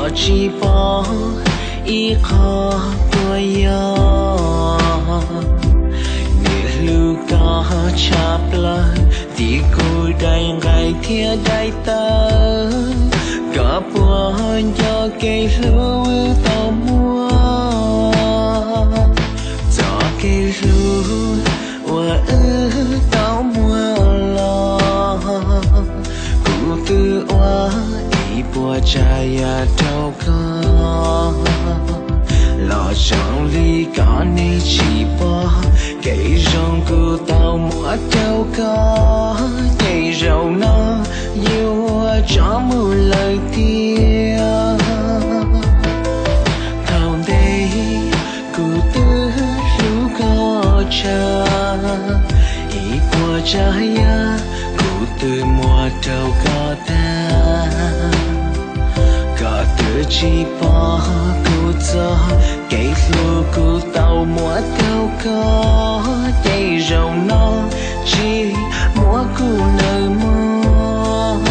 Tsis pom ib qho tuaj yog, niaj hlub koj tshaj plaws tim kuv daim nqaij thiab daim tawv. Koj puas nco kev hlub wb tau muaj, txoj kev hlub uas wb tau muaj los. Kuv twb ua ib puas tsav yam rau koj, los zoo li koj niam tsis pom. Kev zoo kuv tau muab rau koj, ces zaum no yuav tso mus lawm tiag. Thaum ntej kuv twb hlub koj tshaj, ib puas tsav yam kuv twb muab rau koj tag. Koj twb tsis pom kuv txoj kev hlub kuv tau muab rau koj, ces zaum no tsis muab kuv nawb mog.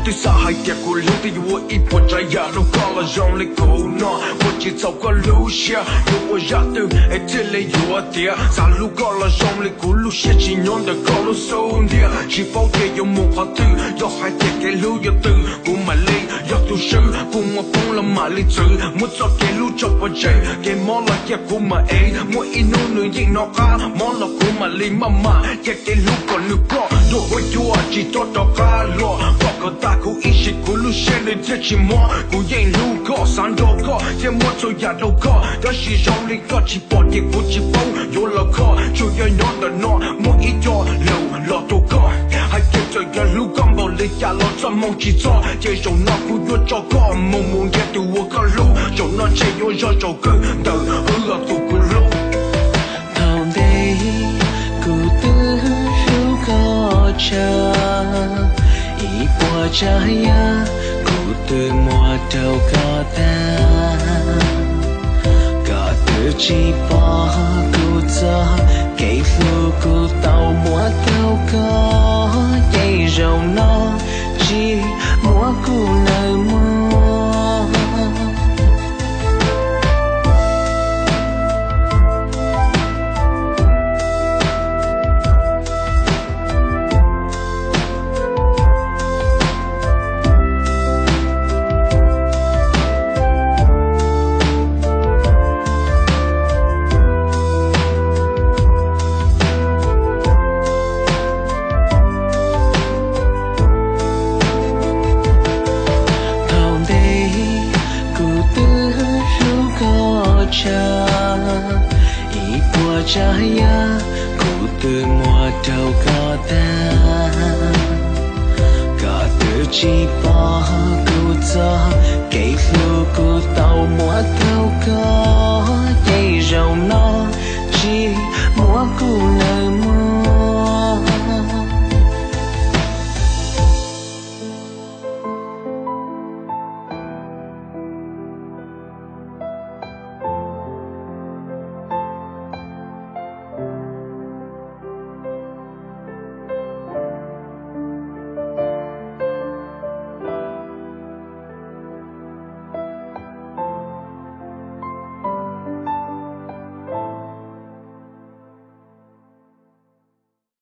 Twb xav hais tias kuv hlub twb yuav ua ib puas tsav yam rau koj los zoo li kuv no, ua tsis txhaum koj lub siab, yuav ua zaj twg es thiaj li yuav tiav. Xav hlub koj los zoo li kuv lub siab tsis nyob ntawm koj lub xub ntiag, tsis paub tias yuav mus qhov twg, yog hais tias kev hlub yuav tws kuv mam li yog tus swb, kuv muaj poob los mam li txwv, muab txoj kev hlub tso pov tseg, kev mob los cia kuv mam ev, muaj ib hnub nws yeej hnov qab, mob los kuv mam li maj mam, cia kev hlub kom nws ploj dua huab cua tsis txhob rov qab los. Koj kom tag kuv ib sim kuv lub siab nws thiaj tsis mob, kuv yeej hlub koj xav nrog koj thiab muab txhua yam rau koj, tab sis zoo li koj tsis pom tias kuv tsis paub yuav los kho. Tsuas yog nyob ntawm no muaj ib co lus los rau koj, hais tias txawm yog hlub koj npaum li cas los txoj hmoo tsis txog, ces zaum no kuv yuav tso koj mus mus nrhiav tus uas koj hlub, zaum no ntshe yuav zog zaum kawg ntawm wb los tus kuv hlub. Thaum ntej kuv twb hlub koj tshaj, ib puas tsav yam kuv twb muab rau koj tag. Koj twb tsis pom kuv txoj kev hlub kuv tau muab rau koj, ces zaum no tsis muab kuv nawb mog. Thaum ntej kuv twb hlub koj tshaj, ib puas tsav yam kuv twb muab rau koj tag. Koj twb tsis pom kuv txoj